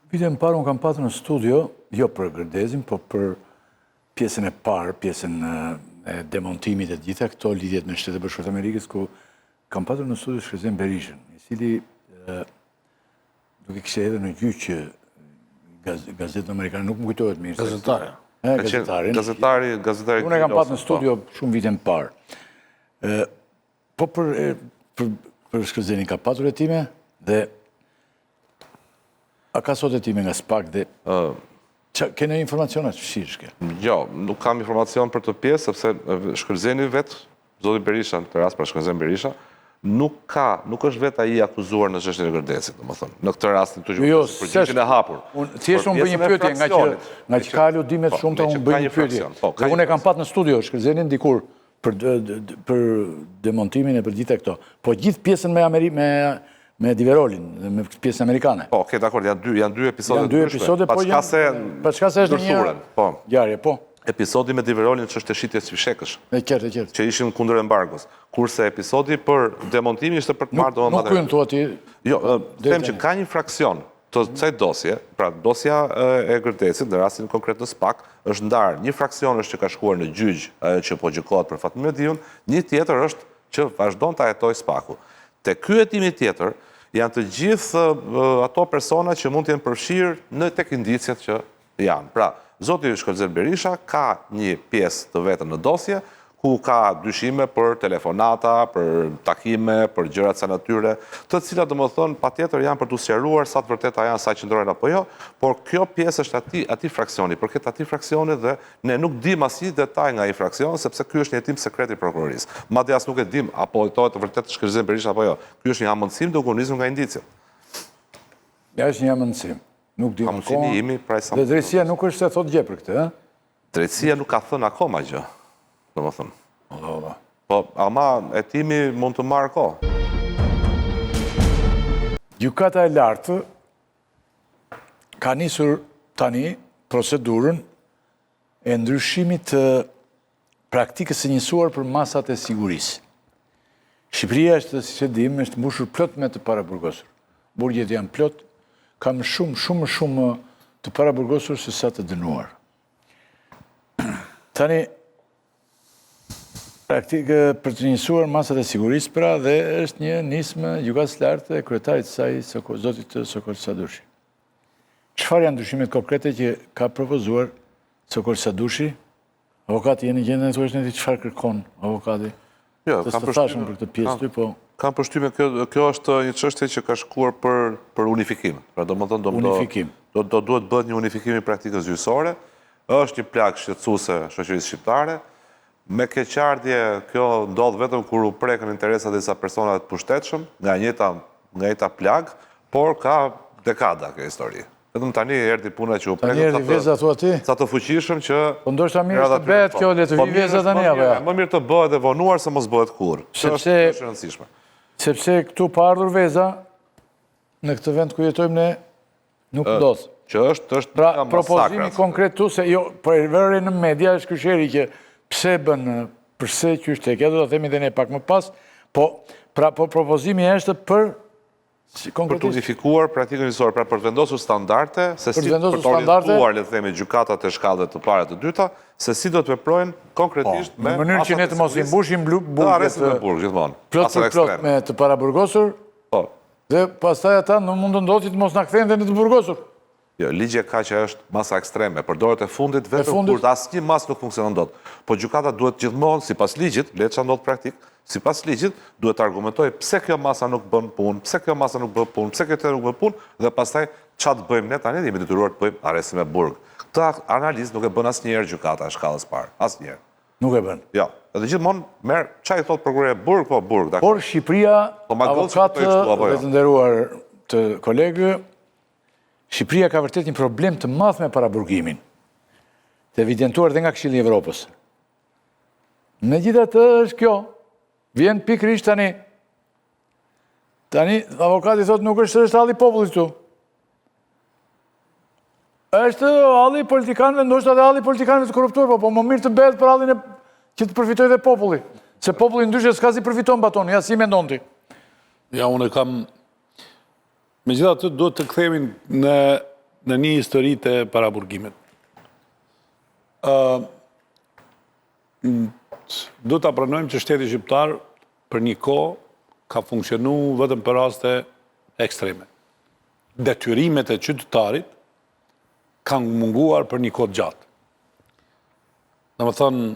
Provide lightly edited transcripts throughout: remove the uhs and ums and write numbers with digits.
Vite më parë unë kam patur në studio, jo për Gërdezin, po për pjesën e parë, pjesën e demontimit e të gjitha këto lidhjet me Shtetet e Bashkuara të Amerikës, ku kam patur në studio Shkëlzen Berishën, i cili duke kishte edhe në gjyq gazetën amerikane, nuk më kujtohet mirë. Gazetari. Gazetarin. Gazetari, gazetari. Unë e kam patur në studio po. shumë vite më parë. Po për, për, për Shkëlzenin ka patur hetime dhe a ka sot hetime nga SPAK dhe Që, ke ndonjë informacion atë fshirë shke? Jo, nuk kam informacion për këtë pjesë, sepse Shkëlzeni vetë, zoti Berisha, në këtë rast, pra Shkëlzen Berisha, nuk ka, nuk është vetë ai i akuzuar në çështjen e Gërdecit, domethënë, në këtë rast këtu që jo, për gjyqin e hapur. Unë thjesht unë bëj një pyetje nga që nga që ka aludime të po, shumta, unë bëj një pyetje. Po, dhe unë e kam pat në studio Shkëlzenin dikur për për demontimin e për gjitha këto. Po gjithë pjesën me Ameri me me Diverolin dhe me pjesën amerikane. Po, okay, dakord, janë dy janë dy episode janë dy episode, po janë se pa çka se është një po. Ngjarje, po. Episodi me Diverolin çështje shitjes fishekësh. E qartë, e qartë. Që ishin kundër embargos. Kurse episodi për demontimin ishte për të marrë domethënë. Nuk hyn thua ti. Jo, them që ka një fraksion të kësaj dosje, pra dosja e Gërdecit, në rastin konkret në SPAK, është ndarë, një fraksion është që ka shkuar në gjyq, ajo që po gjykohet për Fatmir Mediun, një tjetër është që vazhdon ta hetojë SPAK-u. Te ky hetimi tjetër janë të gjithë ato persona që mund të jenë përfshirë në tek indiciet që janë. Pra, zoti Shkëlzen Berisha ka një pjesë të vetën në dosje, ku ka dyshime për telefonata, për takime, për gjëra të kësaj natyre, të cilat domethënë patjetër janë për t'u sqaruar sa të vërteta janë, sa qëndrojnë apo jo, por kjo pjesë është atij atij fraksioni, i përket atij fraksioni dhe ne nuk dimë asnjë detaj nga ai fraksion, sepse ky është një hetim sekret i prokurorisë. Madje as nuk e dimë a po hetohet vërtet Shkëlzen Berisha apo jo. Ky është një hamendësim duke u nisur nga indiciet. Ja është një hamendësim. Nuk dimë akoma. Imi, pra sa Dhe drejtësia nuk është se thotë gjë për këtë, ë? Drejtësia nuk ka thënë akoma gjë, domethënë. Allah, Allah. Po, ama hetimi mund të marrë kohë. Gjykata e Lartë ka nisur tani procedurën e ndryshimit të praktikës së njësuar për masat e sigurisë. Shqipëria është, siç e dimë, është mbushur plot me të paraburgosur. Burgjet janë plot, ka më shumë, shumë më shumë të paraburgosur se sa të dënuar. Tani, praktikë për të njësuar masat e sigurisë, pra dhe është një nismë e Gjykatës së Lartë e kryetarit të saj, zotit Sokol Sadushi. Çfarë janë ndryshimet konkrete që ka propozuar Sokol Sadushi Avokati, jeni gjendje të thuash ne çfarë kërkon avokati? Jo, kam përshtypjen për këtë pjesë ty, po. Kam përshtypjen kjo kjo është një çështje që ka shkuar për për unifikim. Pra domethënë do unifikim. Do do duhet të bëhet një unifikim i praktikës gjyqësore. Është një plagë shqetësuese shoqërisë shqiptare. Me keqardhje kjo ndodh vetëm kur u prekën interesat e disa personave të pushtetshëm, nga e njëjta nga e njëjta plagë, por ka dekada kjo histori. Vetëm tani erdhi puna që u prekën sa të veza, thua ti? Sa të fuqishëm që Po ndoshta mirë të bëhet kjo le të po, vijë veza tani apo jo? Më mirë të bëhet e vonuar se mos bëhet kurrë. Sepse është e rëndësishme. Sepse këtu pa ardhur veza në këtë vend ku jetojmë ne nuk ndodh. Që është është pra, propozimi konkret tu se jo, po e vëre në media është ky sherri që pse bën përse qysh tek, ja do ta themi dhe ne pak më pas, po pra po propozimi është për Për të unifikuar praktikën gjyqësore, pra për të vendosur standarde, se si për të orientuar, le të themi, gjykatat e shkallëve të para të dyta, se si do të veprojnë konkretisht po, me Në mënyrë që ne të mos i mbushim burgjet. Arrestin me burg gjithmonë. Plot për plot me të paraburgosur. Po. Dhe pastaj ata nuk mund të ndodhi të mos na kthehen dhe në të burgosur. Jo, ligji e ka që është masa ekstreme, përdoret e fundit vetëm kur asnjë masë nuk funksionon dot. Po gjykata duhet gjithmonë, sipas ligjit, le ça ndodh praktik, sipas ligjit, duhet të argumentojë pse kjo masa nuk bën punë, pse kjo masa nuk bën punë, pse kjo tjetër nuk bën punë, dhe pastaj ça të bëjmë ne tani, jemi detyruar të bëjmë arrestin me burg. Këtë analizë nuk e bën asnjëherë gjykata e shkallës parë, asnjëherë. Nuk e bën. Jo, edhe gjithmonë merr ça i thotë prokuroria burg, po burg, dakord. Por Shqipëria, po, avokat jo? dhe të nderuar të kolegë, Shqipëria ka vërtet një problem të madh me paraburgimin, të evidentuar dhe nga Këshilli i Evropës. Megjithatë është kjo, vjen pikërisht tani. Tani, avokati thotë nuk është është halli i popullit këtu. Është halli i politikanëve, ndoshta dhe halli i politikanëve të korruptuar, po, po më mirë të bëhet për hallin e që të përfitojë dhe populli. Se populli ndryshe s'ka si përfiton baton, ja si mendon ti. Ja, unë e kam Megjithatë duhet të kthehemi në në një histori të paraburgimit. Ë duhet ta pranojmë që shteti shqiptar për një kohë ka funksionu vetëm për raste ekstreme. Detyrimet e qytetarit kanë munguar për një kohë të gjatë. Domethënë,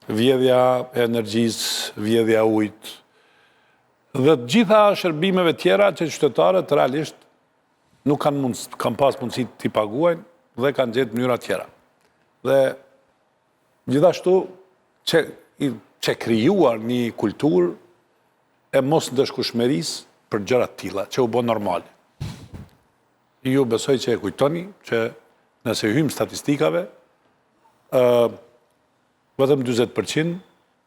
vjedhja e energjisë, vjedhja e ujit, dhe të gjitha shërbimeve tjera që qytetarët realisht nuk kanë mundës, kanë pas mundësi t'i paguajnë dhe kanë gjetë mënyra tjera. Dhe gjithashtu që, që krijuar një kulturë e mosndëshkueshmërisë për gjëra të tilla, që u bo normale. Ju besoj që e kujtoni që nëse hyjmë statistikave, ë vetëm 40%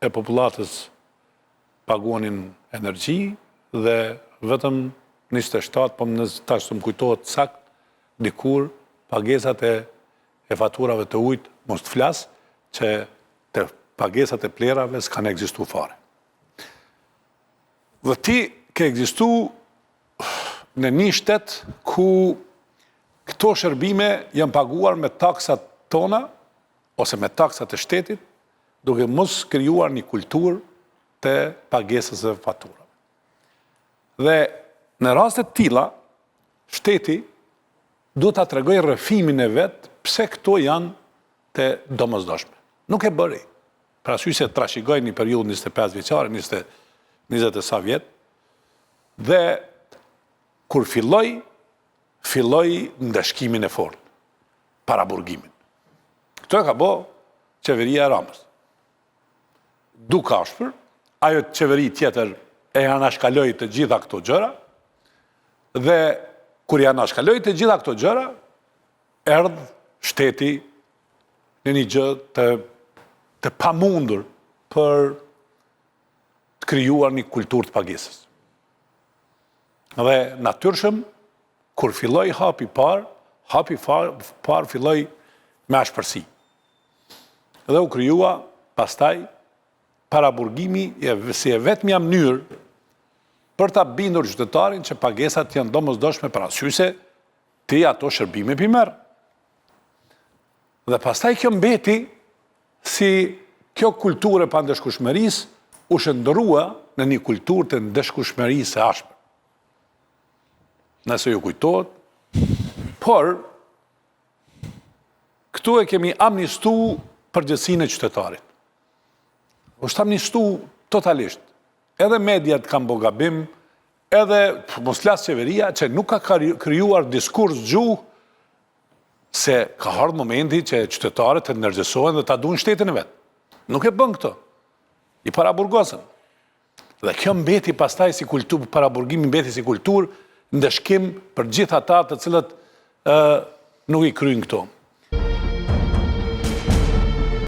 e popullatës paguanin energji dhe vetëm 27, po më tash s'më kujtohet sakt, dikur pagesat e e faturave të ujit, mos të flas që të pagesat e plehrave s'kanë ekzistu fare. Dhe ti ke ekzistu në një shtet ku këto shërbime janë paguar me taksat tona ose me taksat e shtetit, duke mos krijuar një kulturë të pagesës së faturave. Dhe në raste të tilla, shteti duhet ta tregojë rrëfimin e vet pse këto janë të domosdoshme. Nuk e bëri. Për arsye se trashëgoi një periudhë 25 vjeçare, 20 20 e sa vjet, dhe kur filloi, filloi ndëshkimin e fortë, paraburgimin. Këtë e ka bo qeveria e Ramës. Duk ashpër, ajo qeveri tjetër e anashkaloi të gjitha këto gjëra, dhe kur i anashkaloi të gjitha këto gjëra, erdh shteti në një gjë të, të pamundur për të krijuar një kulturë të pagesës. Dhe natyrshëm, kur filloi hapi i parë, hapi i parë filloi me ashpërsi. Dhe u krijua pastaj paraburgimi si e vetmja mënyrë për ta bindur qytetarin që pagesat janë domosdoshme për arsye se ti ato shërbime p'i merr. Dhe pastaj kjo mbeti si kjo kulturë e pandëshkueshmërisë u shndërrua në një kulturë të ndëshkueshmërisë së ashpër. Nëse ju kujtohet, por këtu e kemi amnistu përgjegjësinë e qytetarit. Është amnistu totalisht. Edhe mediat kanë bo gabim, edhe mos flas qeveria që nuk ka krijuar diskurs gjuhë se ka ardhë momenti që qytetarët të ndërgjegjësohen dhe ta duan shtetin e vet. Nuk e bën këtë. I paraburgosën. Dhe kjo mbeti pastaj si kulturë, paraburgimi mbeti si kulturë, ndëshkim për gjithë ata të cilët ë nuk i kryjnë këto.